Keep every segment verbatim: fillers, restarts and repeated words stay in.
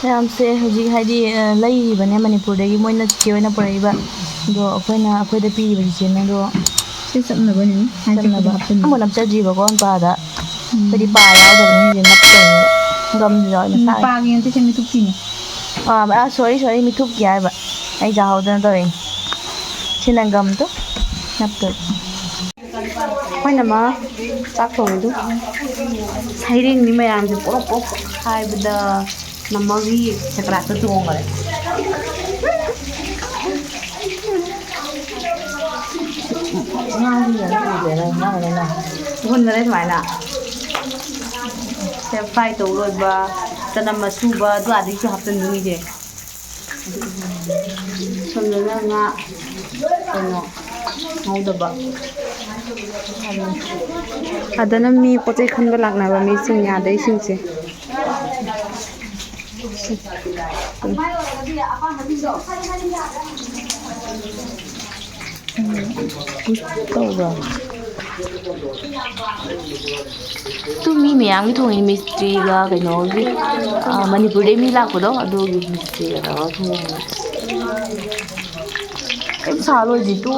ꯃꯌꯥꯝꯁꯦ ꯍꯧꯖꯤꯛ ꯍꯥꯏꯗꯤ, ꯑ, ꯂꯩꯔꯤꯕꯅꯦ ꯃꯅꯤꯄꯨꯔꯗꯒꯤ, ꯃꯣꯏꯅ ꯆꯤꯆꯦ ꯍꯣꯏꯅ ꯄꯨꯔꯛꯏꯕ꯫ ꯑꯗꯣ ꯑꯩꯈꯣꯏꯅ, ꯑꯩꯈꯣꯏꯗ ꯄꯤꯔꯤꯕ ꯆꯤꯆꯦꯅ ꯑꯗꯣ ꯁꯤ ꯆꯞꯅꯕꯅꯤ, ꯍꯥꯏꯅ ꯆꯞꯅꯕ꯫ ꯍꯥꯞꯆꯤꯟꯕ꯫ ꯑꯃꯨꯛ ꯅꯞꯆꯗ꯭ꯔꯤꯕꯀꯣ ꯃꯄꯥꯗ꯫ ꯎꯝ꯫ ꯑꯩꯈꯣꯏꯗꯤ ꯄꯥ ꯌꯥꯎꯗꯕꯅꯤꯅ ꯍꯧꯖꯤꯛ ꯅꯞꯇꯣꯏꯅꯦꯕ꯫ ꯒꯝꯁꯨ ꯌꯥꯎꯋꯦ ꯎꯝ, ꯃꯁꯥꯒꯤ꯫ ꯄꯥꯒꯤ ꯅꯠꯇꯦ, ꯁꯦ ꯃꯤꯊꯨꯞꯀꯤꯅꯦ꯫ ꯑꯥ, ꯑꯥ, sorry, sorry, ꯃꯤꯊꯨꯞꯀꯤ ꯍꯥꯏꯕ꯫ ꯑꯩ ꯆꯥꯍꯧꯗꯅ ꯇꯧꯔꯤꯅꯦ꯫ ꯁꯤꯅ ꯒꯝꯗꯣ ꯅꯞꯇꯣꯏꯕ꯫ ꯑꯩꯈꯣꯏꯅ ꯑꯃ ꯆꯥꯛ ꯊꯣꯡꯉꯤꯗꯨ ꯁꯩꯔꯦꯡꯅꯤ ꯃꯌꯥꯝꯁꯦ ꯄꯣꯔꯣꯛ ꯄꯣꯔꯣꯛ ꯍꯥꯏꯕꯗ ꯅꯝꯃꯒꯤ ꯁꯦꯀ꯭ꯔꯥꯛꯇ ꯆꯣꯡꯈꯔꯦ꯫ ꯍꯨꯟꯈꯔꯦ ꯁꯨꯃꯥꯏꯅ꯫ ꯁꯦ ꯐ꯭ꯔꯥꯏ ꯇꯧ ꯂꯣꯏꯕ ꯆꯅꯝ ꯑꯁꯨꯕ ꯑꯗꯨ ꯑꯗꯒꯤꯁꯨ ꯍꯥꯞꯆꯤꯟꯗꯣꯏꯅꯤꯁꯦ꯫ ꯁꯣꯝꯗꯅ ꯉꯥ ꯀꯩꯅꯣ ꯉꯧꯗꯕ꯫ ꯑꯗꯅ ꯃꯤ ꯄꯣꯠ ꯆꯩ ꯈꯟꯕ ꯂꯥꯛꯅꯕ ꯃꯤꯁꯤꯡ ꯑꯗꯩꯁꯤꯡꯁꯦ꯫ ꯎꯝ, ꯇꯧꯕ꯭ꯔꯣ? ꯇꯨ ꯃꯤ ꯃꯌꯥꯝꯒꯤ ꯊꯣꯡꯉꯤ, ꯃꯤꯁꯇ꯭ꯔꯤꯒ ꯀꯩꯅꯣꯒꯤ, ꯑ, ꯃꯅꯤꯄꯨꯔꯗꯩ ꯃꯤ ꯂꯥꯛꯄꯗꯣ, ꯑꯗꯨꯒꯤ ꯃꯤꯁꯇ꯭ꯔꯤꯒ ꯇꯧꯔꯒ ꯊꯣꯡꯉꯤ꯫ ꯀꯩꯝ ꯁꯥ ꯂꯣꯏꯗ꯭ꯔꯤ, ꯇꯨ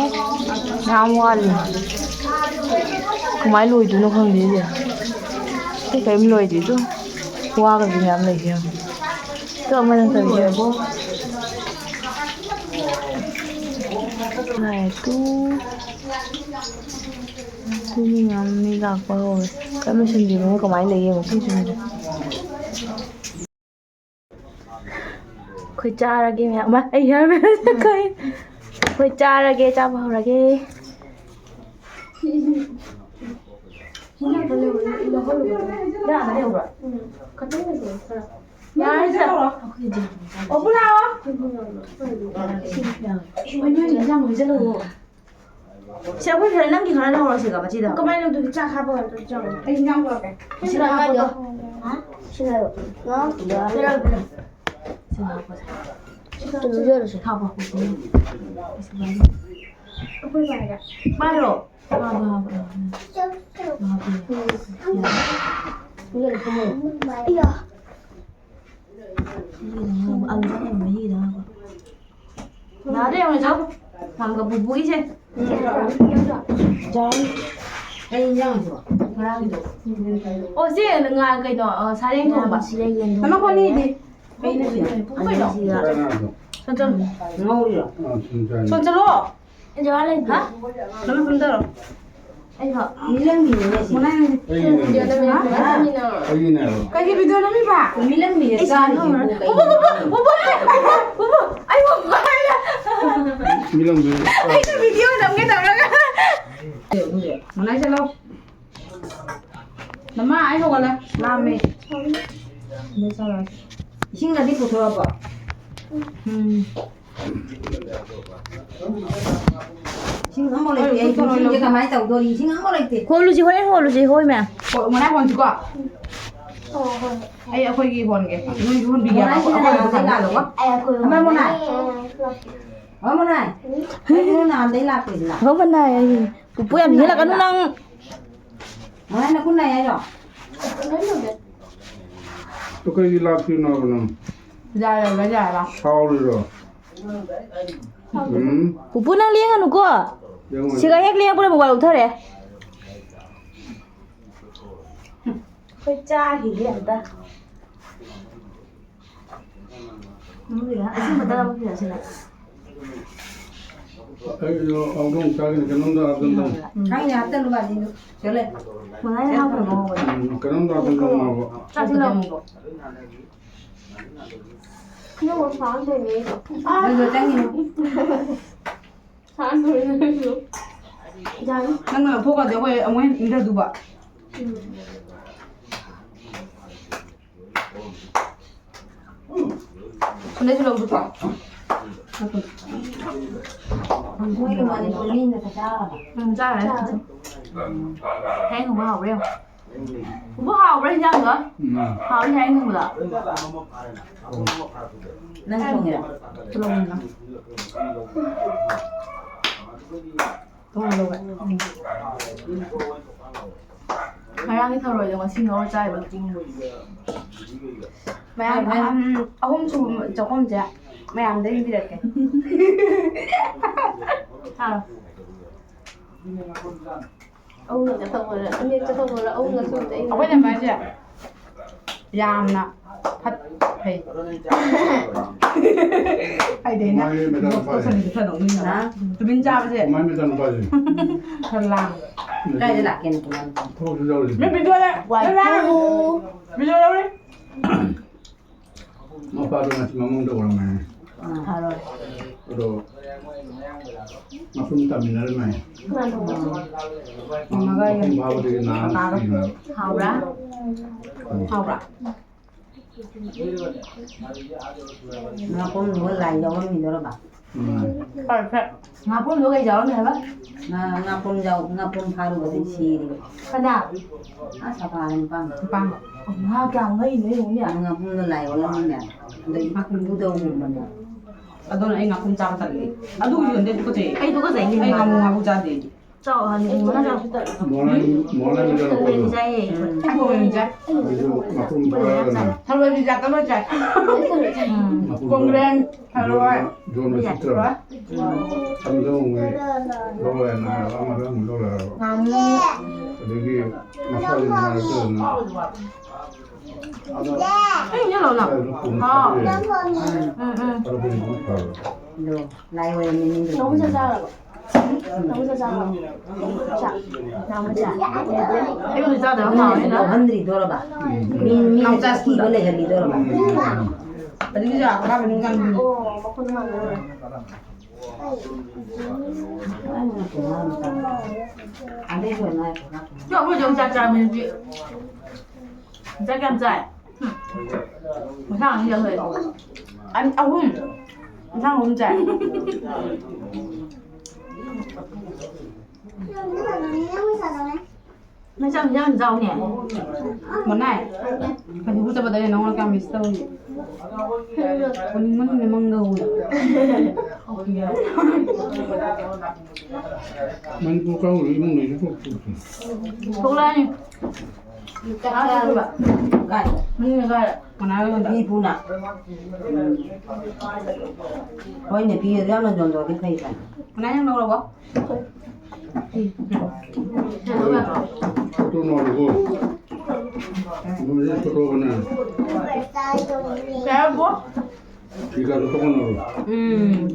ꯃꯌꯥꯝ ꯋꯥꯠꯂꯤ꯫ ꯀꯃꯥꯏꯅ ꯂꯣꯏꯗꯣꯏꯅꯣ ꯈꯪꯗꯦ ꯁꯤꯁꯦ꯫ ꯑꯇꯩ ꯀꯔꯤꯝ ꯂꯣꯏꯗ꯭ꯔꯤ, ꯇꯨ ꯋꯥꯒꯁꯨ ꯃꯌꯥꯝ ꯂꯩꯁꯦ ꯌꯦꯡꯉꯣ꯫ ꯇꯨ ꯑꯃꯅ ꯀꯔꯤ ꯇꯧꯔꯤꯁꯦ? ꯂꯥꯛꯑꯦ, ꯇꯨ꯫ ꯇꯨ ꯃꯤ ꯃꯌꯥꯝ ꯃꯤ ꯂꯥꯛꯄ ꯍꯧꯔꯦ꯫ ꯀꯔꯝꯅ ꯁꯤꯟꯕꯤꯕꯅꯣ, ꯀꯃꯥꯏꯅ ꯂꯩ ꯌꯦꯡꯉꯣ, ꯁꯤ ꯁꯤꯟꯕꯤꯕ꯫ ꯑꯩꯈꯣꯏ ꯆꯥꯔꯒꯦ ꯃꯌꯥꯝ꯫ ꯑꯃ, ꯑꯩ ꯍꯦꯌꯔ ꯕꯦꯟ ꯀꯩ? ꯑꯩꯈꯣꯏ ꯆꯥꯔꯒꯦ, ꯆꯥꯕ ꯍꯧꯔꯒꯦ꯫ ꯌꯥꯗ ꯂꯩꯍꯧꯕ꯭ꯔꯥ? ꯌꯥꯔꯦ, ꯆꯠꯂꯣ꯫ ꯑꯣ, ꯄꯨ ꯂꯥꯛꯑꯣ꯫ ꯏꯃꯥ, ꯅꯣꯏ ꯏꯟꯖꯥꯡ ꯍꯩꯖꯜꯂꯛꯑꯣ꯫ ꯁꯦ, ꯑꯩꯈꯣꯏ ꯈꯔ, ꯅꯪꯒꯤ ꯈꯔ ꯂꯧꯔꯁꯤꯒ ꯃꯆꯤꯗ꯫ ꯀꯃꯥꯏꯅ ꯂꯧꯗꯣꯏꯅꯣ? ꯆꯥꯛ ꯍꯥꯞꯄꯒ ꯅꯠꯇ꯭ꯔꯣ ꯆꯥꯎ? ꯑꯩ ꯍꯤꯟꯖꯥꯡ ꯄꯨꯔꯛꯀꯦ꯫ ꯁꯤꯅ ꯍꯥꯞꯄꯗꯣ꯫ ꯍꯥ? ꯁꯤꯅ ꯍꯥꯞꯄꯗꯣ꯫ ꯁꯤꯅ ꯍꯥꯞꯄꯗꯣ꯫ ꯁꯤꯅ ꯍꯥꯞꯄꯗꯣ꯫ ꯊꯥꯎ ꯍꯥꯞꯄꯗꯣ꯫ ꯑꯩꯈꯣꯏ ꯄꯥꯏꯔꯒ꯫ ꯄꯥꯏꯔꯣ꯫ ꯍꯥꯞꯄꯣ, ꯍꯥꯞꯄꯣ, ꯍꯥꯞꯄꯣ꯫ ꯍꯥꯞꯄꯣ꯫ ꯏꯌꯥ꯫ ꯑꯂꯨꯗ ꯂꯩꯕ ꯃꯍꯤꯗ ꯍꯥꯞꯄ꯫ ꯉꯥꯗ ꯌꯦꯡꯉꯨ ꯆꯧ꯫ ꯃꯥꯝꯒ ꯄꯨꯄꯨꯒꯤꯁꯦ꯫ ꯀꯩ ꯏꯟꯖꯥꯡ ꯍꯥꯏꯕ? ꯉꯔꯥꯡꯒꯤꯗꯣ꯫ ꯑꯣ, ꯁꯤ ꯉꯥ ꯀꯩꯅꯣ, ꯑ, ꯁꯥꯔꯦꯡ ꯊꯣꯡꯕ꯫ ꯁꯤꯗ ꯌꯦꯟ ꯊꯣꯡꯕ꯫ ꯅꯃ ꯀꯣꯟꯅꯤꯗꯤ? ꯀꯩꯅꯣ? ꯄꯨꯄꯨ ꯀꯩꯅꯣ? ꯁꯣꯟ ꯆꯠꯂꯣ꯫ ꯉꯧꯔꯤꯔꯣ? ꯑ, ꯁꯨꯝ ꯆꯥꯏ꯫ ꯁꯣꯟ ꯆꯠꯂꯣ꯫ ꯍꯥ? ꯅꯪ ꯀꯨꯝꯗꯔꯣ꯫ ꯑꯩ ꯍꯣ꯫ ꯃꯤꯂꯪꯕꯤꯅꯤꯅꯦ ꯁꯤ꯫ ꯃꯨꯅꯥꯏ꯫ ꯑꯩꯒꯤꯅꯦ꯫ ꯍꯥ? ꯑꯩꯒꯤꯅꯦ ꯍꯥꯏꯕ꯫ ꯀꯩꯒꯤ video ꯅꯝꯃꯤꯕ? ꯃꯤꯂꯪꯕꯤꯅꯦ ꯑꯩ ꯆꯥꯔꯤꯁꯤꯕꯨ ꯁꯥꯟꯅꯧꯔꯦ꯫ ꯀꯩꯅꯣ? ꯄꯨꯄꯨ, ꯄꯨꯄꯨ, ꯄꯨꯄꯨ, ꯄꯨꯄꯨ, ꯑꯩ ꯃꯣꯕꯥꯏꯜ꯫ ꯃꯤꯂꯪꯕꯤ꯫ ꯑꯩꯅ video ꯅꯝꯒꯦ ꯇꯧꯔꯒ꯫ ꯃꯨꯅꯥꯏ ꯆꯠꯂꯣ꯫ ꯅꯃꯥ, ꯑꯩ ꯍꯧꯒꯠꯂꯦ꯫ ꯂꯥꯝꯃꯦ꯫ ꯏꯁꯤꯡꯒꯗꯤ ꯄꯨꯊꯣꯔꯛꯄ? ꯎꯝ꯫ ꯏꯁꯤꯡ ꯑꯃꯐꯥꯎ ꯂꯩꯇꯦ꯫ ꯑꯩ ꯄꯨꯟꯁꯤꯁꯦ ꯀꯃꯥꯏꯅ ꯇꯧꯗꯣꯔꯤ? ꯏꯁꯤꯡ ꯑꯃꯐꯥꯎ ꯂꯩꯇꯦ꯫ ꯍꯣꯜꯂꯨꯁꯤ, ꯍꯣꯔꯦꯟ ꯍꯣꯜꯂꯨꯁꯤ, ꯍꯣꯏ, ꯃꯌꯥꯝ꯫ ꯍꯣꯏ, ꯃꯅꯥ ꯍꯣꯟꯁꯤꯀꯣ? ꯑꯩ ꯑꯩꯈꯣꯏꯒꯤ ꯍꯣꯟꯒꯦ꯫ ꯅꯣꯏꯁꯨ ꯍꯣꯟꯕꯤꯒꯦ꯫ ꯃꯅꯥ ꯍꯣꯟꯁꯤꯅ ꯑꯩꯈꯣꯏ ꯍꯣꯟꯒꯦ꯫ ꯂꯥꯛꯑꯣꯀꯣ꯫ ꯑꯃ ꯃꯅꯥ꯫ ꯑꯃ ꯃꯅꯥ꯫ ꯅꯪ ꯅꯍꯥꯟꯗꯩ ꯂꯥꯛꯄꯁꯤꯅ꯫ ꯍꯣ, ꯃꯅꯥ, ꯑꯩ ꯄꯨꯄꯨ ꯌꯥꯝ ꯍꯦꯜꯂꯛꯀꯅꯨ ꯅꯪ꯫ ꯃꯅꯥ ꯅꯈꯨꯠ ꯅꯥꯏ ꯍꯥꯏꯔꯣ? ꯀꯩꯒꯤ ꯂꯥꯛꯇ꯭ꯔꯤꯅꯣꯕ ꯅꯪ? ꯌꯥꯔꯦ, ꯌꯥꯔꯦ꯫ ꯁꯥꯎꯔꯤꯔꯣ? ꯎꯝ? ꯄꯨꯄꯨ, ꯅꯪ ꯂꯦꯡꯒꯅꯨꯀꯣ꯫ ꯂꯦꯡꯉꯣꯏ꯫ ꯁꯤꯒ ꯍꯦꯛ ꯂꯦꯡꯉꯛꯄꯗ mobile ꯂꯧꯊꯔꯦ꯫ ꯑꯩꯈꯣꯏ ꯆꯥꯈꯤꯒꯦ ꯑꯝꯇ꯫ ꯑꯁꯤꯃꯇ ꯑꯃ ꯄꯤꯔꯛꯑꯣ ꯁꯤꯗ꯫ ꯑꯩꯁꯨ ꯍꯧꯗꯣꯡ ꯆꯥꯒꯅꯤ, ꯀꯩꯅꯣꯝꯇ ꯍꯥꯞꯆꯤꯟꯗꯧꯅꯤ꯫ ꯈꯪꯗꯦ, ꯍꯥꯞꯆꯜꯂꯨ ꯕꯥꯖꯤꯗꯨ꯫ ꯆꯠꯂꯦ꯫ ꯃꯉꯥꯏ ꯍꯥꯞꯈ꯭ꯔꯕꯣ? ꯎꯝ, ꯀꯩꯅꯣꯝꯇ ꯍꯥꯞꯆꯤꯟꯗꯧ ꯃꯥꯕꯨ꯫ ꯆꯥꯁꯤꯜꯂꯣ꯫ ꯅꯪ ꯆꯪꯉꯤꯅꯣ? ꯅꯪꯅ ꯂꯧꯊꯣꯛꯈ꯭ꯔꯗꯤ ꯑꯩꯈꯣꯏ ꯑꯃꯨꯛ ꯍꯦꯟꯅ ꯏꯪꯊꯗꯨꯕ꯫ ꯁꯤꯗꯩꯁꯨ ꯂꯧꯗꯨꯀꯣ꯫ ꯃꯣꯏꯒꯤ ꯃꯅꯤꯄꯨꯔ ꯃꯤꯅ ꯆꯥꯔꯕ? ꯎꯝ, ꯆꯥꯔꯦ꯫ ꯍꯌꯦꯡ ꯊꯣꯡꯕ ꯍꯥꯎꯕ꯭ꯔꯥ ꯌꯦꯡꯉꯣ꯫ ꯄꯨꯄꯨ, ꯍꯥꯎꯕ꯭ꯔꯥ ꯏꯟꯖꯥꯡꯗꯣ? ꯎꯝ꯫ ꯍꯥꯎꯋꯤ ꯍꯥꯏ ꯅꯣꯡꯃꯗ꯫ ꯅꯪ ꯊꯣꯡꯉꯤꯔꯣ? ꯆꯠꯂꯣ ꯃꯨꯟꯅ꯫ ꯊꯣꯡ ꯂꯧꯔꯦ꯫ ꯉꯔꯥꯡꯒꯤ ꯊꯔꯣꯏꯗꯣ ꯉꯁꯤ ꯉꯧꯔ ꯆꯥꯏꯕ꯫ ꯃꯌꯥꯝ, ꯃꯌꯥꯝ꯫ ꯑꯍꯨꯝ ꯁꯨꯕ ꯆꯥꯛꯈꯨꯝꯁꯦ ꯃꯌꯥꯝꯗ ꯌꯦꯡꯕꯤꯔꯛꯀꯦ꯫ ꯑꯥ꯫ ꯑꯍꯨꯝꯂꯛ ꯆꯠꯊꯣꯛꯄꯗ, ꯑꯅꯤꯔꯛ ꯆꯠꯊꯣꯛꯄꯗ ꯑꯍꯨꯝꯂꯛ ꯁꯨꯕꯗ ꯑꯩꯅ ꯑꯩꯈꯣꯏꯅ ꯃꯥꯏꯁꯦ ꯌꯥꯝꯅ ꯐꯠ-, ꯐꯩ꯫ ꯍꯥꯏꯗꯤ ꯑꯩꯅ ꯃꯥꯏ ꯃꯦꯗꯥꯝ ꯐꯔꯦ꯫ ꯇꯧꯁꯟꯕꯁꯦ ꯈꯔ ꯅꯣꯛꯅꯤꯡꯉꯦ꯫ ꯍꯥ? ꯇꯨꯃꯤꯟ ꯆꯥꯕꯁꯦ ꯃꯥꯏ ꯃꯦꯗꯥꯝ ꯐꯔꯦ꯫ ꯈꯔ ꯂꯥꯡꯉꯦ꯫ ꯀꯥꯏꯗ ꯂꯥꯛꯀꯦ ꯅꯪ? ꯊꯕꯛꯁꯨ ꯌꯥꯎꯔꯤ꯫ ꯃꯤ ꯚꯤꯗꯤꯑꯣꯗ ꯋꯥꯏ ꯂꯥꯡꯉꯦ꯫ ꯚꯤꯗꯤꯑꯣ ꯂꯧꯔꯤ꯫ ꯃꯄꯥꯗꯣ ꯉꯁꯤ ꯃꯃꯥꯡꯗ ꯎꯔꯝꯃꯦ꯫ ꯑꯥ꯫ ꯑꯗꯣ ꯃꯐꯝ ꯇꯥꯃꯤꯟꯅꯔꯝꯃꯦ꯫ ꯃꯥꯒ ꯃꯐꯝ ꯐꯥꯕꯗꯒꯤ ꯅꯥꯔ ꯄꯥꯒ꯫ ꯁꯤꯈ꯭ꯔꯦ꯫ ꯍꯥꯎꯕ꯭ꯔꯥ? ꯎꯝ꯫ ꯍꯥꯎꯕ꯭ꯔꯥ? ꯉꯥꯄ꯭ꯔꯨꯝꯗꯨꯒ ꯂꯥꯏ ꯌꯥꯎꯔꯝꯃꯤꯗꯣꯔꯕ? ꯎꯝ꯫ ꯐꯔꯦ, ꯐꯔꯦ꯫ ꯉꯥꯄ꯭ꯔꯨꯝꯗꯣ ꯀꯩ ꯌꯥꯎꯔꯝꯃꯦ ꯍꯥꯏꯕ? ꯉꯥ-, ꯉꯥꯄ꯭ꯔꯨꯝ ꯌꯥꯎ-, ꯉꯥꯄ꯭ꯔꯨꯝ ꯐꯥꯔꯨꯕꯗꯩ ꯁꯤꯔꯤꯕ꯫ ꯀꯅꯥ? ꯑꯁ, ꯑꯄꯥꯕ ꯅꯨꯄꯥ ꯑꯃ꯫ ꯅꯨꯄꯥ ꯑꯃ꯫ ꯃꯥ ꯀꯌꯥꯝ ꯉꯛꯏꯅꯣ ꯌꯦꯡꯉꯨꯅꯦ꯫ ꯉꯥꯄ꯭ꯔꯨꯝꯗꯣ ꯂꯥꯏ ꯑꯣꯜꯂꯝꯃꯤꯅꯦ꯫ ꯑꯗꯩ ꯏꯄꯨꯗꯧꯒꯨꯝꯕꯅꯦ꯫ ꯑꯗꯨꯅ ꯑꯩ ꯉꯥꯄ꯭ꯔꯨꯝ ꯆꯥꯕ ꯇꯜꯂꯤ꯫ ꯑꯗꯨꯒꯤ ꯌꯣꯟꯗꯦ, ꯇꯨꯀꯠꯆꯩ꯫ ꯑꯩ ꯇꯨꯀꯠꯆꯩ, ꯑꯩ ꯉꯥꯃꯨ ꯉꯥꯕꯨ ꯆꯥꯗꯦ ꯑꯩꯗꯤ꯫ ꯆꯥꯎ ꯍꯥꯏꯅꯤ, ꯃꯣꯏꯅ ꯆꯥꯎ ꯁꯤꯗ꯫ ꯃꯣꯍꯟ-, ꯃꯣꯍꯟ ꯍꯥꯏꯕꯗꯣ ꯂꯦꯟ ꯆꯥꯏꯌꯦ꯫ ꯎꯝ꯫ ꯑꯩ ꯃꯣꯍꯟ ꯆꯥꯏ꯫ ꯑꯩꯁꯨ ꯉꯥꯄ꯭ꯔꯨꯝ ꯐꯥꯔꯒꯅꯦ꯫ ꯊꯔꯣꯏꯗꯤ ꯆꯥ ꯀꯟꯅ ꯆꯥꯏ꯫ ꯎꯝ꯫ ꯉꯥꯄ꯭ꯔꯨꯝꯗꯣ ꯀꯣꯡꯒ꯭ꯔꯦꯡ, ꯊꯔꯣꯏ꯫ ꯌꯣꯟꯕ, ꯌꯣꯟꯕ ꯁꯤꯠꯇ꯭ꯔꯕ꯫ ꯎꯝ꯫ ꯑꯗꯨꯗ ꯑꯃꯨꯛ ꯂꯧꯔꯦꯅ ꯍꯥꯏꯔꯕ, ꯑꯃꯗ ꯑꯃꯨꯛ ꯂꯧꯔꯦ ꯍꯥꯏꯔꯕ꯫ ꯉꯥꯃꯨ꯫ ꯑꯗꯒꯤ ꯃꯁꯥꯁꯤꯡ ꯃꯔꯛꯇ ꯑꯗꯨꯝ ꯑꯩ ꯌꯦꯜꯂꯣꯅ꯫ ꯍꯥꯎ꯫ ꯎꯝ, ꯎꯝ꯫ ꯑꯗꯣ ꯂꯥꯏ ꯑꯣꯏꯔꯝꯃꯤꯅꯤ꯫ ꯅꯣꯡ ꯃꯆꯥ ꯆꯥꯔꯕꯣ? ꯅꯣꯡ ꯃꯆꯥ ꯆꯥꯔꯕꯣ? ꯆꯥ-, ꯅꯣꯡ ꯃꯆꯥ꯫ ꯑꯩꯉꯣꯟꯗ ꯆꯥꯗꯕ ꯃꯥꯜꯂꯦ ꯅꯪ꯫ ꯂꯧꯍꯟꯗ꯭ꯔꯤꯗꯣꯔꯕ? ꯃꯤ, ꯃꯤ ꯅꯣꯡ ꯃꯆꯥ ꯁꯤꯕ ꯂꯩꯍꯜꯂꯤꯗꯣꯔꯕ? ꯑꯗꯨꯗꯤ ꯆꯥ ꯑꯀꯥꯕ ꯅꯨꯡ ꯆꯥꯅꯤꯡꯉꯤ꯫ ꯑꯣ, ꯃꯈꯣꯟ ꯃꯥꯟꯅꯔꯦ꯫ ꯑꯗꯩ ꯀꯣꯟꯅ ꯆꯥ-, ꯑꯗꯩ ꯀꯣꯟꯅ ꯆꯥ-, ꯆꯥ-, ꯑꯩꯈꯣꯏ ꯌꯣꯡꯆꯥꯛ ꯆꯥꯛ ꯆꯥꯕ ꯃꯤꯗꯤ ꯌꯣꯡꯆꯥꯛ ꯀꯌꯥꯝ ꯆꯥꯏ? ꯍꯨꯝ꯫ ꯃꯁꯥ ꯑꯅꯤ ꯆꯥꯊꯣꯛꯑꯦ꯫ ꯑꯅꯤ, ꯑꯍꯨꯝ꯫ ꯃꯁꯥ ꯑꯍꯨꯝ ꯆꯥꯏ꯫ ꯃꯆꯥ ꯃꯆꯥ ꯌꯥꯝ ꯆꯥꯎꯅꯦ꯫ ꯃꯅꯥꯏ꯫ ꯀꯩꯅꯣ ꯆꯠꯄꯗ ꯅꯉꯣꯟꯗ ꯀꯌꯥꯝ ꯃꯤꯁ ꯇꯧꯔꯤ꯫ ꯑꯣꯅꯤꯡꯃꯟꯅ ꯃꯪꯗ ꯎꯏ꯫ ꯃꯅꯤꯄꯨꯔ ꯀꯥꯡꯕꯨꯒꯤ ꯏꯃꯨꯡ ꯂꯩꯁꯨ ꯊꯣꯛꯇ꯭ꯔꯤ꯫ ꯊꯣꯛꯂꯛꯑꯅꯤ꯫ ꯀꯥꯏ? ꯃꯅꯤꯡꯗ ꯀꯥꯏ? ꯀꯅꯥꯒꯤ ꯌꯣꯟꯕ? ꯃꯤ ꯄꯨꯅ꯫ ꯍꯣꯏꯅꯦ, ꯄꯤꯔꯗꯤ ꯌꯥꯝꯅ ꯌꯣꯟꯊꯣꯛꯑꯗꯤ ꯐꯩ ꯀꯥꯏꯅ꯫ ꯀꯅꯥ ꯌꯥꯝ ꯂꯧꯔꯕꯣ? ꯐꯣꯇꯣ ꯅꯥꯎꯔꯤꯀꯣ꯫ ꯃꯣꯏꯁꯦ ꯐꯣꯇꯣꯒꯅꯦ꯫ ꯀꯩ ꯍꯥꯏꯕꯣ? ꯐꯤ ꯀꯥꯗꯣ ꯇꯣꯛꯅꯔꯣ꯫ ꯎꯝ꯫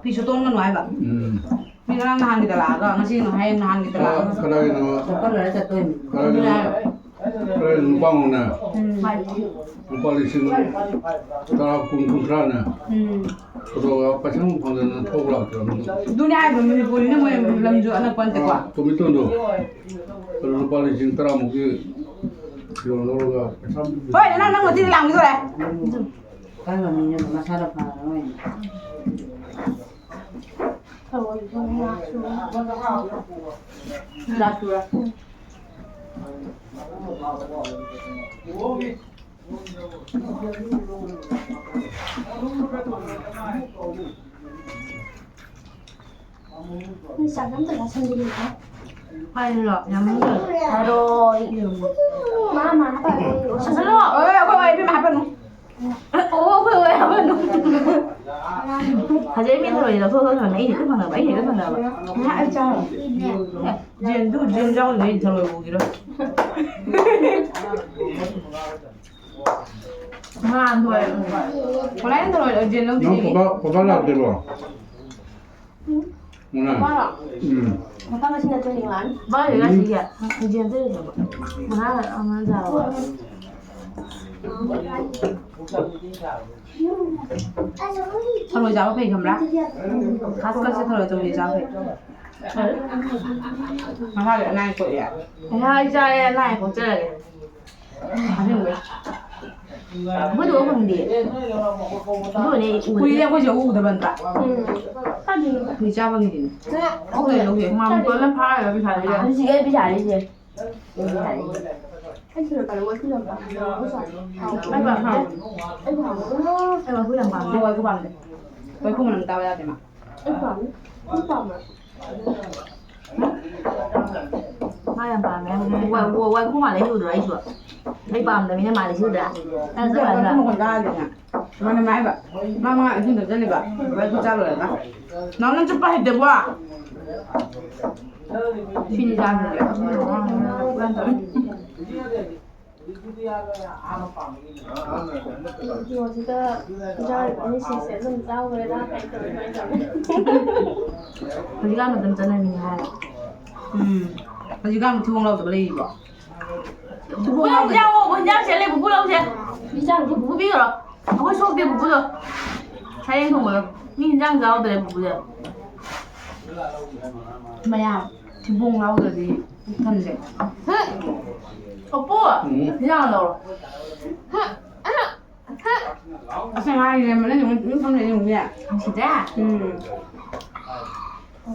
ꯐꯤꯁꯨ ꯇꯣꯡꯒꯅꯨ ꯍꯥꯏꯕ꯫ ꯎꯝ꯫ ꯃꯤ ꯉꯔꯥꯡ ꯅꯍꯥꯟꯒꯤꯗ ꯂꯥꯛꯑꯒ ꯉꯁꯤ ꯍꯌꯦꯡ ꯅꯍꯥꯟꯒꯤꯗ ꯂꯥꯛꯑꯒ꯫ ꯀꯗꯥꯏꯒꯤꯅꯣ? ꯆꯠꯄ ꯂꯣꯏꯔ ꯆꯠꯇꯣꯏꯅꯤ꯫ ꯀꯗꯥꯏꯒꯤꯅꯣ? ꯀꯗꯥꯏꯒꯤꯅꯣ? ꯅꯨꯄꯥ ꯑꯃꯅꯦ꯫ ꯎꯝ꯫ ꯂꯨꯄꯥ ꯂꯤꯁꯤꯡ ꯇꯔꯥ, ꯀꯨꯟ, ꯀꯨꯟꯊ꯭ꯔꯥꯅꯦ꯫ ꯎꯝ꯫ ꯑꯗꯨꯒ ꯄꯩꯁꯥ ꯑꯃ ꯐꯪꯗꯅ ꯊꯣꯛ ꯂꯥꯛꯇ꯭ꯔꯕꯅꯤ꯫ ꯑꯗꯨꯅꯦ ꯍꯥꯏꯕ, ꯃꯅꯤꯄꯨꯔꯅꯤꯅ ꯃꯣꯏ ꯂꯝꯁꯨ ꯑꯅꯛꯄ ꯅꯠꯇꯦꯀꯣ꯫ ꯑꯥ, ꯇꯣꯃꯦꯇꯣꯗꯣ꯫ ꯑꯗꯨ ꯂꯨꯄꯥ ꯂꯤꯁꯤꯡ ꯇꯔꯥꯃꯨꯛꯀꯤ ꯀꯤꯂꯣ ꯂꯧꯔꯒ ꯄꯩꯁꯥ ꯑꯃ ꯍꯣꯏ, ꯅꯪ, ꯅꯪ ꯃꯆꯤꯟ ꯂꯥꯡꯈꯤꯗꯣꯔꯦ꯫ ꯀꯔꯝꯕ ꯃꯤꯅꯣ ꯃꯁꯥꯗ ꯐꯔꯔꯣꯏ꯫ ꯂꯥꯛꯄ꯭ꯔꯥ? ꯆꯥꯛ ꯑꯝꯇ ꯆꯥꯁꯟꯕꯤꯔꯨꯀꯣ꯫ ꯍꯥꯏꯔꯣ, ꯌꯥꯝ ꯃꯅꯨꯡꯗ꯫ ꯊꯔꯣꯏ꯫ ꯃꯥ, ꯃꯥ ꯍꯥꯞꯄꯛꯑꯅꯨ꯫ ꯆꯥꯁꯜꯂꯣ꯫ ꯑꯣꯏ, ꯑꯩꯈꯣꯏ, ꯑꯩꯈꯣꯏ ꯏꯕꯦꯝꯃ ꯍꯥꯞꯄꯛꯑꯅꯨ꯫ ꯑꯣ, ꯑꯩꯈꯣꯏ, ꯑꯩꯈꯣꯏ ꯍꯥꯞꯄꯛꯑꯅꯨ꯫ ꯐꯖꯩ, ꯃꯤ ꯊꯔꯣꯏ ꯂꯧꯊꯣꯛꯑꯒ ꯊꯝꯃꯦ꯫ ꯑꯩꯅ ꯍꯦꯛꯇ ꯐꯪꯉꯕ, ꯑꯩꯅ ꯍꯦꯛꯇ ꯐꯪꯉꯕ꯫ ꯉꯥ ꯑꯩ ꯆꯥꯔꯣ꯫ ꯑꯦ, ꯖꯦꯟꯗꯨ, ꯖꯦꯟ ꯌꯥꯎꯗ꯭ꯔꯦ, ꯑꯩ ꯊꯔꯣꯏ ꯎꯈꯤꯔꯣꯏ꯫ ꯉꯥ ꯊꯔꯣꯏ꯫ ꯀꯃꯥꯏꯅ ꯊꯔꯣꯏ ꯖꯦꯟ ꯂꯧꯗ꯭ꯔꯤ? ꯅꯪ ꯀꯣꯕꯥ, ꯀꯣꯕꯥ ꯂꯥꯛꯇꯦꯕꯣ? ꯎꯝ꯫ ꯃꯥꯔꯣ? ꯎꯝ꯫ ꯃꯈꯥ ꯃꯁꯤꯡ ꯅꯠꯇ꯭ꯔꯣ ꯌꯦꯡꯉꯛꯑꯅꯤ? ꯃꯥꯒꯤ ꯎꯝ꯫ ꯉꯁꯤꯒꯤ ꯌꯦꯟꯗꯦꯝ ꯂꯩꯕ꯫ ꯃꯍꯥ ꯑꯃ ꯆꯥꯕ꯫ ꯊꯔꯣꯏ ꯆꯥꯕ ꯐꯩ ꯈꯪꯕ꯭ꯔꯥ? ꯈꯥꯁ ꯈꯥꯁ ꯊꯔꯣꯏ ꯑꯆꯧꯕꯗꯤ ꯆꯥꯕ ꯐꯩ꯫ ꯃꯁꯥꯒꯤ ꯑꯅꯥꯏ ꯀꯣꯛꯑꯦ꯫ ꯉꯁꯥꯏ ꯆꯥꯔꯦ, ꯑꯅꯥꯏ ꯀꯣꯛꯆꯔꯒꯦ꯫ ꯑꯁꯦꯡꯕꯩ꯫ ꯑꯩꯈꯣꯏꯗꯨꯒ ꯐꯪꯗꯦ꯫ ꯑꯗꯨꯒꯅꯦ ꯑꯩ ꯎꯗꯦ꯫ ꯀꯨꯏꯔꯦ ꯑꯩꯈꯣꯏꯁꯦ ꯎꯗꯕ ꯅꯠꯇ꯭ꯔꯥ? ꯎꯝ꯫ ꯀꯥꯏꯗꯅꯣ? ꯃꯤ ꯆꯥ ꯐꯪꯗꯦꯅꯦ꯫ ꯑꯩꯈꯣꯏ ꯂꯧꯗꯦ꯫ ꯃꯥꯝꯇꯣꯟꯅ ꯐꯥꯔꯒ ꯄꯩꯁꯥ ꯂꯧ꯫ ꯍꯧꯖꯤꯛ ꯑꯩ ꯄꯩꯁꯥ ꯂꯩꯇꯦ꯫ ꯑꯩ ꯄꯩꯁꯥ ꯂꯩꯇꯦ꯫ ꯑꯩ ꯁꯤꯗ ꯀꯩꯅꯣ ꯋꯥꯏꯈꯨ ꯌꯥꯝ ꯄꯥꯝꯃꯦ꯫ ꯑꯩ ꯄꯥꯝꯃꯦ꯫ ꯑꯩ ꯄꯥꯝꯃꯦ꯫ ꯑꯩ ꯋꯥꯏꯈꯨ ꯄꯥꯝꯗꯦ꯫ ꯋꯥꯏꯈꯨ ꯄꯥꯝꯗꯦ꯫ ꯋꯥꯏꯈꯨ ꯃꯅꯝ ꯇꯥꯕ ꯌꯥꯗꯦ ꯃꯥ꯫ ꯑꯩ ꯄꯥꯝꯃꯦ꯫ ꯑꯩ ꯄꯥꯝꯃꯦ꯫ ꯃꯥ ꯌꯥꯝ ꯄꯥꯝꯃꯦ ꯍꯥꯏꯕꯅꯦ꯫ ꯋꯥꯏ-, ꯋꯥꯏ-, ꯋꯥꯏꯈꯨ ꯃꯥꯜꯂꯦ ꯎꯗ꯭ꯔꯣ ꯑꯩꯁꯨ? ꯑꯩ ꯄꯥꯝꯗꯕꯅꯤꯅ ꯃꯥꯜꯂꯦ ꯁꯤ ꯎꯗ꯭ꯔꯥ? ꯅꯪ ꯆꯠꯂꯒ꯫ ꯃꯈꯣꯟ ꯇꯥꯗꯦꯅ꯫ ꯃꯥꯅ ꯃꯥ ꯍꯥꯏꯕ꯫ ꯃꯥ ꯃꯥ ꯏꯁꯤꯡ ꯊꯛꯆꯜꯂꯤꯕ꯫ ꯋꯥꯏꯈꯨ ꯆꯥ ꯂꯣꯏꯔꯒ꯫ ꯅꯪ ꯅꯪ ꯆꯠꯄ ꯍꯩꯇꯦꯕꯣ꯫ ꯁꯤꯗꯤ ꯆꯥꯅꯤꯡꯗꯦ꯫ ꯁꯤꯗ ꯏꯟꯖꯥꯡ ꯑꯅꯤꯁꯤꯁꯦ ꯑꯗꯨꯝ ꯆꯥꯎꯈ꯭ꯔꯦꯗ ꯀꯩ ꯇꯧꯔꯤ ꯀꯩ ꯇꯧꯔꯤ꯫ ꯍꯧꯖꯤꯛꯀꯥꯟ ꯃꯇꯝ ꯆꯠꯅꯕꯤꯅꯤ ꯍꯥꯏ꯫ ꯎꯝ꯫ ꯍꯧꯖꯤꯛꯀꯥꯟ ꯊꯤꯕꯣꯡ ꯂꯥꯎꯗꯕ ꯂꯩꯔꯤꯕꯣ? ꯊꯤꯕꯣꯡ ꯂꯥꯎꯗꯕ꯫ ꯏꯟꯖꯥꯡ ꯍꯣ, ꯏꯟꯖꯥꯡ ꯁꯦ ꯂꯩ ꯄꯨꯄꯨ ꯂꯧꯁꯦ꯫ ꯏꯟꯖꯥꯡꯁꯦ ꯄꯨꯄꯨ ꯄꯤꯈ꯭ꯔꯣ꯫ ꯑꯩꯈꯣꯏ ꯁꯣꯛꯇꯦ ꯄꯨꯄꯨꯗꯣ꯫ ꯁꯔꯦꯡ ꯊꯣꯡꯕꯗꯣ꯫ ꯃꯤ ꯏꯟꯖꯥꯡ ꯆꯥꯎꯗ꯭ꯔꯦ ꯄꯨꯄꯨꯗꯣ꯫ ꯃꯌꯥꯝ ꯊꯤꯕꯣꯡ ꯂꯥꯎꯗ꯭ꯔꯗꯤ ꯄꯨꯛ ꯊꯟꯗꯦ꯫ ꯍꯨꯝ꯫ ꯄꯨꯄꯨ, ꯎꯝ꯫ ꯏꯟꯖꯥꯡ ꯂꯧꯔꯣ꯫ ꯍꯨꯝ꯫ ꯑꯁ ꯉꯥꯏꯔꯦ ꯃꯅꯦ ꯅꯨꯃꯤꯠ ꯅꯨꯃꯤꯠ ꯐꯝꯂꯦ ꯌꯦꯡꯉꯨꯅꯦ꯫ ꯅꯨꯡꯁꯤꯗ꯭ꯔꯥ? ꯎꯝ꯫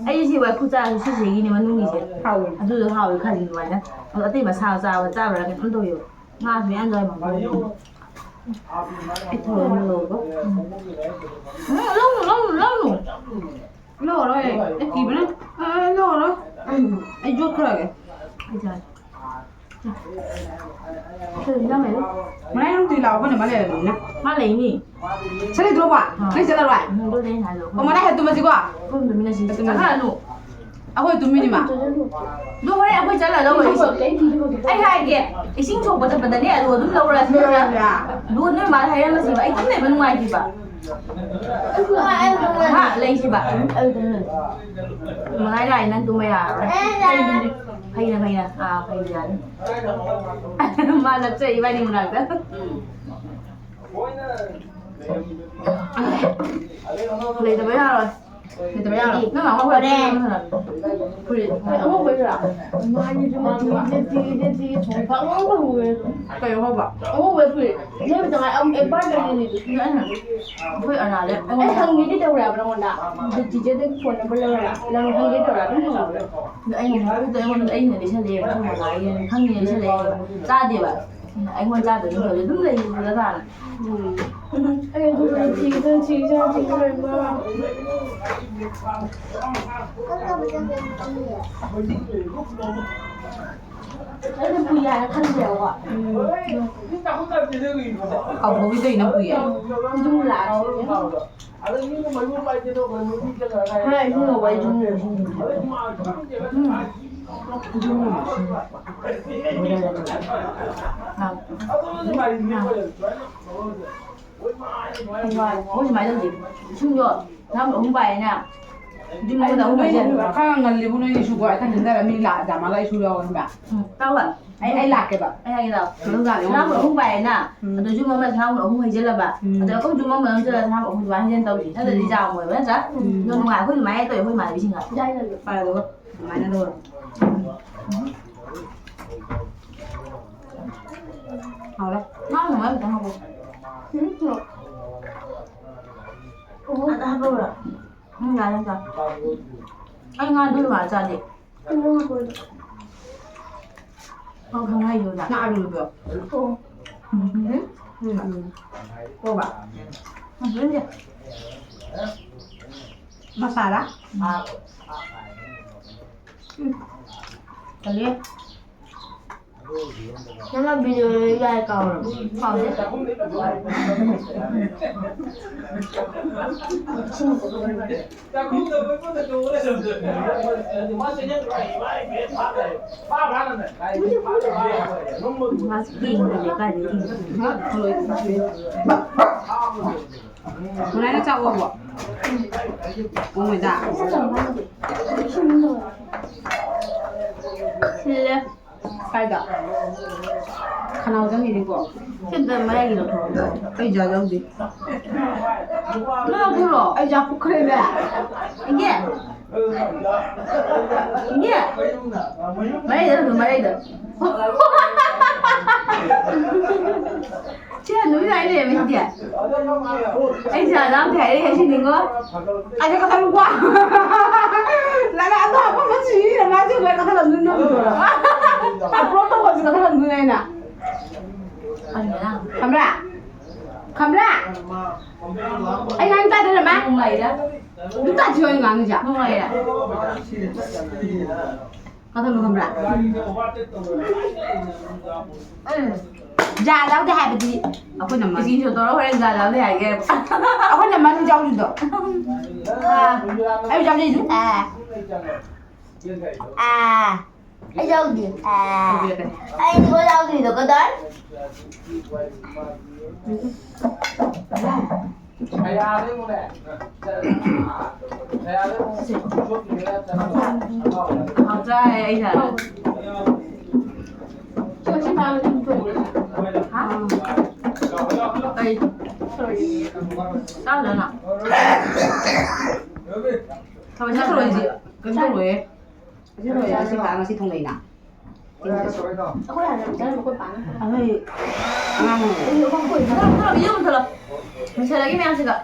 ꯑꯩ ꯁꯤ ꯋꯥꯏꯈꯨ ꯆꯥꯔꯁꯨ ꯁꯤꯁꯤꯒꯤꯅꯦ ꯃꯅꯨꯡꯒꯤꯁꯦ꯫ ꯍꯥꯎꯋꯦ꯫ ꯑꯗꯨꯗꯣ ꯍꯥꯎꯋꯦ ꯈꯜꯂꯤ ꯑꯗꯨꯃꯥꯏꯅ꯫ ꯑꯗꯣ ꯑꯇꯩ ꯃꯁꯥ ꯆꯥꯕ ꯆꯥꯕ꯭ꯔꯥ ꯀꯩꯅꯣꯝ ꯇꯧꯋꯦꯕ꯫ ꯉꯥꯁꯨ ꯃꯌꯥꯝ ꯌꯥꯎꯔꯝꯃꯒ꯫ ꯑꯩ ꯊꯣꯡ ꯑꯃ ꯂꯧꯔꯒ꯫ ꯎꯝ, ꯂꯧꯅꯨ, ꯂꯧꯅꯨ, ꯂꯧꯅꯨ꯫ ꯂꯧꯔꯣꯏ꯫ ꯑꯩ ꯀꯤꯕꯅ꯫ ꯑ, ꯂꯧꯔꯣꯏ꯫ ꯑꯩ ꯌꯣꯠꯈ꯭ꯔꯒꯦ꯫ ꯑꯩ ꯆꯥꯒꯦ꯫ ꯁꯤꯗ ꯏꯟꯖꯥꯡ ꯂꯩꯔꯦ꯫ ꯃꯅꯥꯏ ꯅꯪ ꯇꯨꯏ ꯂꯥꯛꯑꯣ, ꯑꯩꯈꯣꯏꯅ ꯃꯥ ꯂꯩꯔꯕꯅꯤꯅ꯫ ꯃꯥ ꯂꯩꯅꯤ꯫ ꯁꯔꯤ ꯗ꯭ꯔꯣꯕ? ꯑꯥ꯫ ꯅꯪ ꯆꯠꯂꯔꯣꯏ? ꯎꯝ, ꯑꯗꯨꯅꯦ ꯑꯩꯅ ꯍꯥꯏꯗꯣ꯫ ꯑꯣ, ꯃꯅꯥꯏ ꯍꯦꯛ ꯇꯨꯝꯃꯁꯤꯀꯣ? ꯑꯩꯈꯣꯏ ꯇꯨꯝꯃꯤꯟꯅꯁꯤ꯫ ꯍꯦꯛ ꯇꯨꯝꯃꯁꯤ꯫ ꯆꯠꯈ꯭ꯔꯅꯨ꯫ ꯑꯩꯈꯣꯏ ꯇꯨꯝꯃꯤꯅꯤ ꯃꯥ꯫ ꯑꯗꯨ ꯍꯣꯔꯦꯟ ꯑꯩꯈꯣꯏ ꯆꯠꯂ ꯂꯧꯔꯁꯤ꯫ ꯑꯩ ꯍꯥꯏꯒꯦ, ꯏꯁꯤꯡ ꯁꯣꯛꯄ ꯆꯠꯄꯗꯅꯦ ꯑꯗꯨ ꯑꯗꯨꯝ ꯂꯧꯔꯁꯤ ꯅꯠꯇ꯭ꯔꯥ? ꯑꯗꯨꯒ ꯅꯣꯏ ꯃꯥꯗ ꯍꯥꯏꯔꯝꯃꯁꯤꯕ, ꯑꯩ ꯇꯨꯝ ꯂꯩꯕ ꯅꯨꯡꯉꯥꯏꯇꯦꯕ꯫ ꯍꯥ, ꯂꯩꯁꯤꯕ꯫ ꯃꯉꯥꯏ ꯂꯥꯛꯑꯦ, ꯅꯪ ꯇꯨꯝꯕ ꯌꯥꯔꯔꯣꯏ꯫ ꯐꯩꯅ, ꯐꯩꯅ꯫ ꯑꯥ, ꯐꯩꯅ ꯌꯥꯅꯤ꯫ ꯃꯥ ꯅꯞꯆꯩ ꯏꯕꯥꯅꯤ ꯃꯅꯥꯛꯇ꯫ ꯂꯩꯇꯕ ꯌꯥꯔꯣꯏ꯫ ꯀꯩꯗꯧꯕ ꯌꯥꯔꯣꯏ? ꯅꯪ ꯑꯉꯧꯕ ꯍꯣꯔꯦꯟ꯫ ꯐꯨꯔꯤꯠ꯫ ꯑꯉꯧꯕꯗꯨꯔꯥ? ꯃꯥꯒꯤꯁꯨ ꯊꯤꯒꯦ, ꯊꯤꯒꯦ, ꯊꯤꯒꯦ, ꯊꯤꯒꯦ, ꯊꯣꯡ ꯄꯥꯛ ꯉꯧꯕ ꯍꯧꯋꯦ꯫ ꯀꯩ ꯑꯉꯧꯕ? ꯑꯉꯧꯕ ꯐꯨꯔꯤꯠ꯫ ꯅꯣꯏ ꯇꯉꯥꯏ ꯑꯝ, ꯑꯦ, ꯄꯥꯏꯗ꯭ꯔꯗꯤ ꯂꯩꯗꯨꯗꯤ꯫ ꯑꯩꯅ, ꯑꯩꯈꯣꯏ ꯑꯔꯅꯥꯗ ꯑꯩ ꯍꯪꯒꯦꯗꯤ ꯇꯧꯔꯦ ꯍꯥꯏꯕ ꯅꯉꯣꯟꯗ꯫ ꯑꯗꯨ ꯆꯤꯆꯦꯗ ꯐꯣꯟ ꯅꯝꯕꯔ ꯂꯧꯔꯒ ꯅꯪ ꯍꯪꯒꯦ ꯇꯧꯔꯦ ꯑꯗꯨꯝ ꯍꯪꯉꯣ꯫ ꯑꯗꯣ ꯑꯩꯅ ꯍꯪꯕꯗ ꯑꯩꯉꯣꯟꯗ ꯑꯩꯅ ꯂꯩꯁꯜꯂꯦ, ꯑꯩꯈꯣꯏ ꯃꯃꯥꯒꯤ ꯈꯪꯉꯦ ꯂꯩꯁꯜꯂꯦ꯫ ꯆꯥꯗꯦꯕ꯫ ꯑꯩꯉꯣꯟꯗ ꯆꯥꯗꯕꯤ ꯇꯧꯔꯦ ꯑꯗꯨꯝ ꯂꯩꯕꯗ ꯇꯥꯔꯦ꯫ ꯎꯝ꯫ ꯑꯩ ꯑꯗꯨ ꯊꯤꯗꯅ ꯊꯤꯗꯅ ꯊꯤꯗꯅ ꯂꯩꯕ꯫ ꯑꯩꯅ ꯄꯨꯏ ꯍꯥꯏꯅ ꯈꯟꯗ꯭ꯔꯦꯕꯀꯣ꯫ ꯎꯝ꯫ ꯀꯥꯎꯊꯣꯛꯈꯤꯗꯣꯏ ꯅꯪ ꯄꯨꯏ ꯍꯥꯏ꯫ ꯑꯗꯨꯝ ꯂꯥꯛꯑꯁꯤ꯫ ꯍꯥꯏ, ꯏꯕꯨꯡꯉꯣ, ꯑꯩ ꯑꯗꯨꯝ ꯂꯩꯔꯁꯤ꯫ ꯎꯝ꯫ ꯑꯗꯨꯝ ꯂꯩꯔꯁꯤ꯫ ꯑꯥ꯫ ꯑꯥ꯫ ꯍꯣꯏ, ꯁꯨꯃꯥꯏꯅ ꯇꯧꯁꯤ꯫ ꯏꯁꯤꯡꯗꯣ ꯁꯅꯥꯃꯨꯛ ꯑꯍꯨꯝ ꯄꯥꯏꯔꯦꯅ꯫ ꯌꯨꯝ ꯑꯃꯗ ꯑꯍꯨꯝ ꯍꯥꯏꯖꯤꯜꯂꯣ꯫ ꯈꯔ ꯉꯜꯂꯤꯕꯨ ꯅꯣꯏ ꯏꯁꯨꯒ ꯑꯩ ꯊꯥꯡꯖꯤꯟꯗꯔ ꯃꯤ ꯂꯥꯛ ꯖꯥꯃꯒ ꯏꯁꯨ ꯌꯥꯎꯔꯦ ꯈꯪꯕ꯭ꯔꯥ? ꯎꯝ, ꯇꯥꯎꯕ꯫ ꯑꯩ, ꯑꯩ ꯂꯥꯛꯀꯦꯕ꯫ ꯑꯩ ꯍꯥꯏꯒꯦ ꯇꯥꯎ꯫ ꯈꯪꯖꯥꯠꯅꯤ꯫ ꯁꯅꯥꯃꯨꯛ ꯑꯍꯨꯝ ꯄꯥꯏꯔꯦꯅ꯫ ꯎꯝ꯫ ꯑꯗꯣ ꯌꯨꯝ ꯑꯃꯗ ꯁꯅꯥꯃꯨꯛ ꯑꯍꯨꯝ ꯍꯩꯖꯤꯜꯂꯕ꯫ ꯎꯝ꯫ ꯑꯗꯣ ꯑꯩꯈꯣꯏ ꯌꯨꯝ ꯑꯃ ꯑꯃ ꯆꯠꯂꯒ ꯁꯅꯥꯃꯨꯛ ꯑꯍꯨꯝ ꯑꯗꯨꯃꯥꯏꯅ ꯍꯩꯖꯤꯟ ꯇꯧꯁꯤ꯫ ꯅꯠꯇ꯭ꯔꯗꯤ ꯎꯝ꯫ ꯖꯥꯝ ꯑꯣꯏꯕ ꯅꯠꯇ꯭ꯔꯥ? ꯎꯝ꯫ ꯑꯗꯣ ꯅꯨꯡꯉꯥꯏ, ꯑꯩꯈꯣꯏ ꯑꯗꯨꯃꯥꯏꯅ ꯇꯧꯋꯤ ꯑꯩꯈꯣꯏ ꯏꯃꯥꯟꯅꯕꯤꯁꯤꯡꯒ꯫ ꯄꯥꯏꯔꯣ ꯑꯗꯨꯒ꯫ ꯑꯗꯨꯃꯥꯏꯅ ꯇꯧꯔꯣ꯫ ꯍꯥꯎꯔꯦ꯫ ꯉꯥ ꯊꯣꯡꯕ ꯈꯤꯇꯪ ꯍꯥꯞꯄꯣ꯫ ꯎꯝ꯫ ꯑꯗ ꯍꯥꯞꯄꯛꯎꯔꯣ? ꯎꯝ, ꯌꯥꯔꯦ, ꯌꯥꯔꯦ꯫ ꯑꯩ ꯉꯥꯗꯨ ꯀꯃꯥꯏꯅ ꯆꯥꯗꯦ? ꯅꯪ ꯈꯪꯍꯥꯏꯗꯨꯗ꯫ ꯉꯥ ꯑꯔꯨꯕꯗꯣ꯫ ꯎꯝ꯫ ꯎꯝ꯫ ꯎꯝ, ꯎꯝ꯫ ꯀꯣꯕ꯫ ꯎꯝ, ꯌꯦꯡꯒꯦ꯫ ꯃꯁꯥꯂꯥ? ꯎꯝ꯫ ꯀꯔꯤ? ꯅꯪꯅ video ꯌꯥꯏ ꯀꯥꯎꯔꯕ? ꯀꯥꯎꯗꯦ꯫ ꯃꯥꯁꯨ ꯌꯦꯡꯗ꯭ꯔꯦ, ꯀꯥꯏꯗ ꯌꯦꯡꯗ꯭ꯔꯦ? ꯃꯨꯅꯥꯏꯅ ꯆꯥꯛ ꯑꯣꯛꯑꯕꯣ? ꯑꯣꯛꯑꯣꯏꯗ꯫ ꯁꯤꯜꯂꯦ꯫ ꯀꯥꯏꯗ? ꯈꯅꯥꯎ ꯆꯪꯉꯤꯅꯤꯀꯣ꯫ ꯁꯤꯗ ꯃꯌꯥꯏꯒꯤ ꯂꯧꯊꯣꯛꯑꯣ꯫ ꯑꯩ ꯖꯥ ꯌꯥꯎꯗꯦ꯫ ꯅꯣꯏ ꯂꯧꯊꯣꯛꯂꯣ꯫ ꯑꯩ ꯌꯥ ꯄꯨꯈ꯭ꯔꯦꯅꯦ꯫ ꯏꯟꯗꯤꯌꯥ꯫ ꯏꯟꯗꯤꯌꯥ꯫ ꯃꯔꯩꯗ ꯊꯝꯃꯨ, ꯃꯔꯩꯗ꯫ ꯁꯤ ꯍꯟꯅꯨꯕꯤ ꯂꯥꯛꯑꯦ ꯂꯩꯔꯝꯃꯦ ꯁꯤꯗꯤ꯫ ꯑꯩ ꯖꯥ ꯂꯥꯎꯗꯦ ꯍꯥꯏꯔꯛꯑꯦ ꯁꯤꯅꯤꯉꯣ꯫ ꯑꯩꯁꯦ ꯀꯊꯜꯂꯨꯀꯣ꯫ ꯂꯥꯛꯑꯦ, ꯑꯗꯣ ꯑꯄꯥꯝꯕ ꯁꯤꯅ ꯃꯥꯁꯦ ꯂꯣꯏ ꯀꯊꯜꯂꯝꯗꯣꯏꯅꯣ꯫ ꯑꯞꯂꯣꯗ ꯇꯧꯕꯁꯨ ꯀꯊꯜꯂꯝꯗꯣꯏꯅꯦ ꯑꯩꯅ꯫ ꯈꯪꯕ꯭ꯔꯥ? ꯈꯪꯕ꯭ꯔꯥ? ꯑꯩ ꯉꯥꯡ ꯇꯥꯗꯅ ꯃꯥ? ꯅꯨꯡꯉꯥꯏꯔ? ꯑꯗꯨꯝ ꯇꯥꯁꯤ ꯍꯣꯏ ꯉꯥꯡꯉꯤꯁꯦ꯫ ꯅꯨꯡꯉꯥꯏꯔ? ꯀꯊꯜꯂꯨ ꯈꯪꯕ꯭ꯔꯥ? ꯎꯝ꯫ ꯖꯥ ꯂꯥꯎꯗꯦ ꯍꯥꯏꯕꯗꯤ ꯑꯩꯈꯣꯏꯅ ꯃꯅꯨꯡ ꯏꯁꯤꯡ ꯁꯣꯠꯇꯧꯔ ꯍꯣꯔꯦꯟ ꯖꯥ ꯂꯥꯎꯗꯦ ꯍꯥꯏꯒꯦ꯫ ꯑꯩꯈꯣꯏꯅ ꯃꯅꯨꯡ ꯌꯥꯎꯔꯤꯗꯣ꯫ ꯑꯥ꯫ ꯑꯩ ꯌꯥꯎꯔꯤꯗꯨ꯫ ꯑꯥ꯫ ꯑꯥ꯫ ꯑꯩ ꯌꯥꯎꯗꯦ꯫ ꯑꯥ꯫ ꯑꯩꯗꯤ ꯀꯣ ꯌꯥꯎꯗ꯭ꯔꯤꯗꯣ ꯀꯗꯥꯏ? ꯍꯥꯎꯇ꯭ꯔꯥ ꯑꯩ ꯁꯥꯔ? ꯍꯥ? ꯀꯩ? ꯆꯥꯔꯨꯗꯅ꯫ ꯊꯔꯣꯏꯁꯦ, ꯊꯔꯣꯏꯁꯦ꯫ ꯀꯩꯅꯣ ꯇꯧꯔꯣꯏꯌꯦ꯫ ꯑꯁꯤ ꯂꯣꯏꯔꯦ, ꯑꯁꯤ ꯄꯥꯛ ꯉꯁꯤ ꯊꯣꯡꯅꯩꯅ꯫ ꯑꯩꯈꯣꯏ ꯍꯥꯟꯅ ꯆꯥꯔꯝꯕ ꯑꯩꯈꯣꯏ ꯄꯥꯛꯅ꯫ ꯑꯩꯈꯣꯏ ꯑꯉꯥꯡ ꯑꯣꯏꯔꯤꯉꯩꯗ꯫ ꯌꯨꯝ ꯊꯣꯛꯂꯛ꯫ ꯂꯣꯏꯁꯤꯜꯂꯒꯦ ꯃꯌꯥꯝꯁꯤꯒ꯫